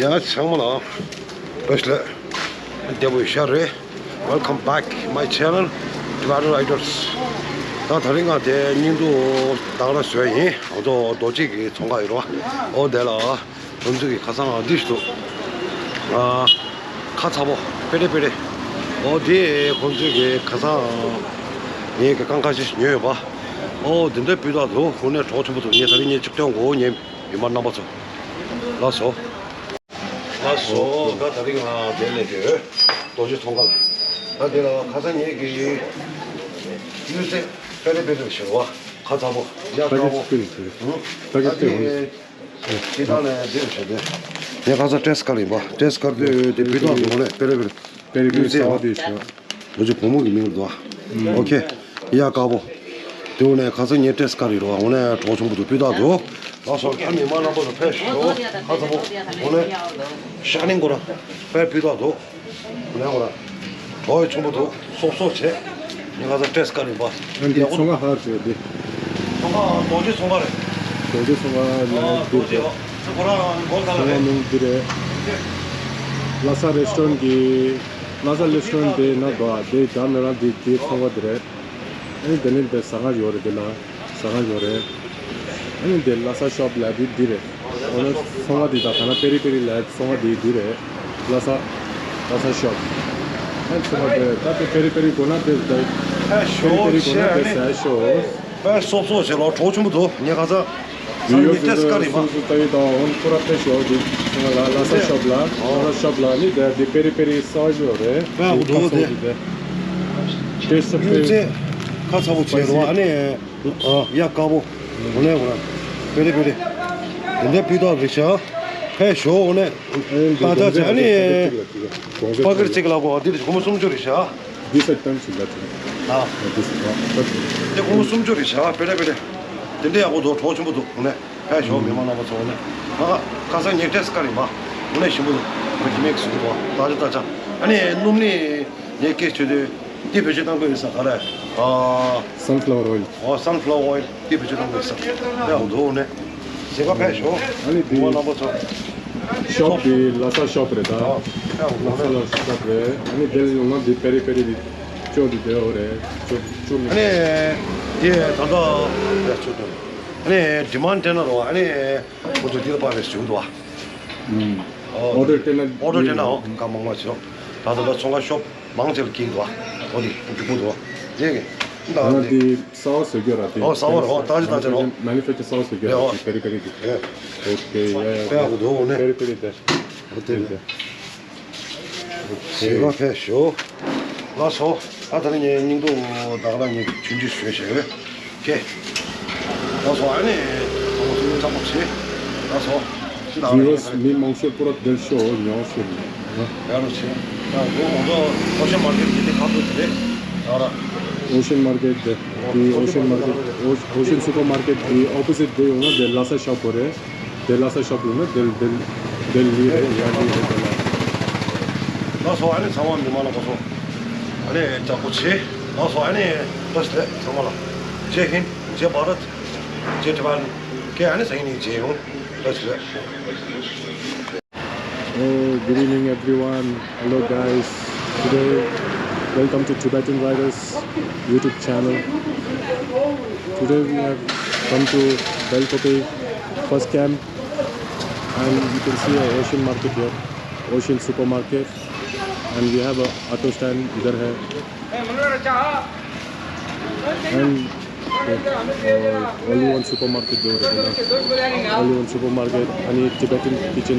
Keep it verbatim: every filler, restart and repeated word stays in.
ཡ་ཚང་མ་ལ་བཀྲ་ཤིས་བདེ་པོ་ཡོད་ཤག་རེད། Welcome back my channel, Tibetan Riders. ད་དེ་རིང་ང་དེ་སྙིང་སྡུག་ད་ག་རང་བཟོས་ཡིན། ང་ཚོ་རྡོ་རྗེ་གི་ཚོང་ཁང་ཡོད་རེད་བ། ཨོ་དེ་ལ་ཁོང་ཚོ་གི་ཁ་སང་འདི་ཞིག་འདུག་ཨ། ཁ་ཚ་པོ་པེ་རེ་པེ་རེ། ཨོ་དེ་ཁོང་ཚོ་གི་ཁ་སང་ངས་གི་རྐང་ཁ་ཤས་ཤིག་ཉོས་ཡོད་པ། ཨོ་དེ་འདྲ་སྤུས་དག་འདུག་དངོས་གནས་གྲོགས་ཆེན་པོ་འདུག་ངས་དེ་རིང་ངས་ཅིག་སྟོན་དགོས་ངས་མི་མང་རྣམ་པ་ཚོ། ལགས་སོ། ལགས་སོ། ད་དེ་རིང་ང་དེ་ལས་དེ་རྡོ་རྗེ་ཚོང་ཁང་། ད་དེ་ལ་ཁ་སང་ངས་གི་དངུལ་རྩིས་པེ་རེ་པེ་རེ་ཞུ་བ། ཁ་ཚ་པོ་ཡ་དཀར་པོ། ཧུམ། ད་དེ་ཅི་ད་ནས་འདིར་བྱས་ཏེ། ངས་ཁ་སང་ཏྲེས་དཀར་ཡིན་པ། ཏྲེས་དཀར་དེ་དེ་བུད་དང་འགྲོ་ལས་པེ་རེ་པེ་རེ། པེ་རེ་པེ་རེ་ཟ་བ་དེ་ཞུ། ལོ་ཅིག་བུ་མོ་གི་མིང་རེད་དོ། ཨོ་ཁེ། ཡ་དཀར་པོ། དེ་འོ་ནས་ཁ་སང་ངས་ཏྲེས་དཀར་ཡིན་རོ། འོ་ནས་གྲོགས་ཆུང་པོ་དུ་སྤུས་དག་འདུག་ལགས་སོ། ཨ་མི་མང་རྣམ་པ་ཚོ་ཕེབས་ཤོག་ཁ་ཚ་པོ། འོ་ནས་ཤ་ནིང་གོ་ར་དཔེ་སྤུས་དག་འདུག་འོ་ནས་གོ་ར་གྲོགས་ཆུང་པོ་འདུག་སོབ་སོབ་བྱས། ངས་ཁ་སང་ཏྲེས་དཀར་ཡིན་པ། ཨ་འདི་ཚོང་ཁ་ཧར་བྱས་འདི། ཚོང་ཁ་རྡོ་རྗེ་ཚོང་ཁ་རེད། རྡོ་རྗེ་ཚོང་ཁ་ལ་ཨ་རྡོ་རྗེ་འདི། ཨ་ཚོ་ཁོ་རང་མགོ་ཁ་ལ་ཚོང་ཁ་རེད། མིང་འདི་རེད། ལྷ་ས་རེ་སི་ཊོ་རན་གི། ལྷ་ས་རེ་སི་ཊོ་རན་དེ་ན་འདུག་ཨ། དེ་དག་ནི་རང་དེ་དེ་ཚོང་པ་དེ་རེད། ཨ་ནི་དེ་ནི་དེ་ཟ་ཁང་ཡོད་རེད། དེ་ན་ཟ་ཁང་ཡོད་རེད། ཨ་ནི་དེ་ལྷ་ས་ཤོབ་ལ་དེ་འདི་རེད། འོ་ན་ཚོང་པ་དེ་དག་ག་ན་པེ་རི་པེ་རི་ལ་ཚོང་པ་དེ་འདི་རེད། ལྷ་ས་ལྷ་ས་ཤོབ། ཨ་ནི་ཚོང་པ་དེ་ད་དེ་པེ་རི་པེ་རི་དགོས་ན་དེ་དེ་ཨ་པེ་རི་པེ་རི་དགོས་ན་དེ་ཟ་ཤོག་ཨེ་སོབ་སོབ་བྱེད་ལོ། གྲོགས་ཆུང་པོ་འདུག་ངས་ཁ་སང་ས་ངའི་ཏེས་ཀ་རིམ་པ། སུ་ལྟ་ཡི་དང་འོན་ཁོ་ར་ཕེ་ཤོ་དེ་ལ་ལ་ས་ཤོབ་ལ་ལ་ས་ཤོབ་ལ་ནི་དེ་དེ་པེ་རི་པེ་རི་སོ་ཞོ་རེད། ཨ་འུ་དོ་དེ་ཏེས་ས་ཡུ་ཙེ་ཁ་ཚ་པོ་བྱེད་རོགས། ཨ་ནི་ཡ་དཀར་པོ་འོ་ནས་འོ་ན་པེ་རི་པེ་རི་དེ་འདྲ་སྤུས་དག་རེད་ཤག་ཕེ་ཤོ་འོ་ནས་ད་ད་ཅི་ཨ་ནི་པ་ཀར་གཅིག་ལ་གོ་འདི་རེད། སྒོར་མོ་སུམ་ཅུ་རེད་ཤག་འདི་ས་ཏང་ཞིག་ལ་ཅིག་ཨ། འདི་ས་ཨ། དེ་སྒོར་མོ་སུམ་ཅུ་རེད་ཤག་པེ་རེ་པེ་རེ། དེ་འདྲ་ཡག་པོ་འདུག་གྲོགས་ཆེན་པོ་འདུག་འོ་ནས་ཕེ་ཤོ་མི་མང་རྣམ་པ་ཚོ་འོ་ནས་ང་ཁ་སང་ཉེ་ཏེས་ཀ་རིམ་པ་འོ་ནས་ཞིམ་པོ་འདུག་ང་ཁྱི་མེག་སུ་འདུག་ད་ཅི་ད་ཅ་ཨ་ནི་སྣུམ་ནི་ངས་སྐད་ཆོད་དུས་འདི་བེད་སྤྱོད་གཏང་དགོས་ཡིན་ས་ག་རེ་ཨ། Sunflower oil. ཨོ་sunflower oil འདི་བེད་སྤྱོད་གཏང་དགོས་ཡིན་ས་ཡག་པོ་འདུག་འོ་ནས་ཟེ་ག་ཕེ་ཤོ་ཨ་ནི་མི་མང་རྣམ་པ་ཚོ། ཤོབ་དེ་ལྷ་ས་ཤོབ་རེད་ད། ཨ་ལྷ་ས་ལ་ཤོབ་རེད། ཨ་ནི་དེ་ལ་ཡོང་ན་འདི་པེ་རི་པེ་རི་དེ་ཅོ་དེ་དེ་འོ་རེད། ཅོ་ཅོ་ཨ་ནི་དེ་ད་ལྟ་རེད་ཅོ་དེ་ཨ་ནི་ཌི་མན་ཌི་སྤྲད་ན་རོ། ཨ་ནི་ཁོ་ཚོ་འདི་ལ་པར་རེ་ཞུ་འདུག་ཨ། ཨོ་ཌར་སྤྲད་ན་ཨོ་ཌར་སྤྲད་ན་འོ་ཀ་མང་མ་ཞིག་ད་ད་ལྟ་ཚོང་ཁང་ཤོབ་མང་ཆེ་ལ་སྐྱིད་འདུག་ཨ། ཨོ་དེ་འགྲིག་པོ་འདུག་ཨ། དེ་གི་ད་ད་ལྟ་དེ། གསར་པ་བཟོ་རྒྱུ་ར་དེ། ཨོ་གསར་པ་རེད། ཨོ་ད་ཅི་ད་ཅི་རོ། མེ་ནུ་ཕེག་ཅར་གསར་པ་བཟོ་རྒྱུ་ར་དེ་པེ་རི་པེ་རི་དེ། ཨོ་ཁེ་ཡ་ཡ། དཔེ་ཡག་པོ་འདུག་འོ་ནས། པེ་རི་པེ་རི་དེ། ཨོ་དེ་དེ། ཟེ་ག་ཕེ་ཤོ། ལགས་སོ། ཨ་ད་ནི་ངའི་སྙིང་སྡུག་ད་ག་ལ་ངས་ཆུང་ཆུང་བཟོས་བྱས་ཡོད། ཁེ། ལགས་སོ། ཨ་ནི་ཨ་མ་ཚོ་ཚང་མ་བྱེད། ལགས་སོ། ཅི་ད་ག་ལ་ངས་ད་ག་ལ། མི་མང་ཤོས་པུ་ར་དེར་ཤོ་ཉོ་ཤོ་ཡ་རོ་ཆེ། ད་འོ་འོ་ཚོ་ཨོ་ཤན་མར་ཀེཊ་ཡིན་དེ་ཁ་ཐུག་དེ་རེད། ད་ར། ཨོ་ཤན་མར་ཀེཊ་དེ། དེ་ཨོ་ཤན་མར་ཀེཊ་ཨོ་ཤན་སུ་པར་མར་ཀེཊ་དེ་ཨོ་པོ་ཟིཊ་དེ་ཡོང་ན་དེ་ལྷ་ས་ཤོབ་པོ་རེད། དེ་ལྷ་ས་ཤོབ་ཡོང་ན་དེ་དེ་དེ་ལི་རེད། ཡ་ལི་རེད་དེ་ལ། ལགས་སོ། ཨ་ནི་ཚང་མ་མི་མང་ལ་གོ་སོང་། ཨ་ནི་ཡག་པོ་བྱེད། ལགས་སོ། ཨ་ནི་བཀྲ་ཤིས་བདེ་ལེགས་ཚང་མ་ལ། ཇེ་ཧིན། ཇེ་བྷ་རད། ཇེ་ཊི་བན། ཁེ་ཨ་ནི་སང་ཉིན་ནས་མཇལ་ཡོང་། བཀྲ་ཤིས་བདེ་ལེགས། Oh, good evening, everyone. Hello, guys. Today, welcome to Tibetan Riders YouTube channel. Today, we have come to Belkope first camp, and you can see a Ocean Market here, Ocean Supermarket, and we have a auto stand इधर है. And uh, only one supermarket door. Only one supermarket. Any Tibetan kitchen.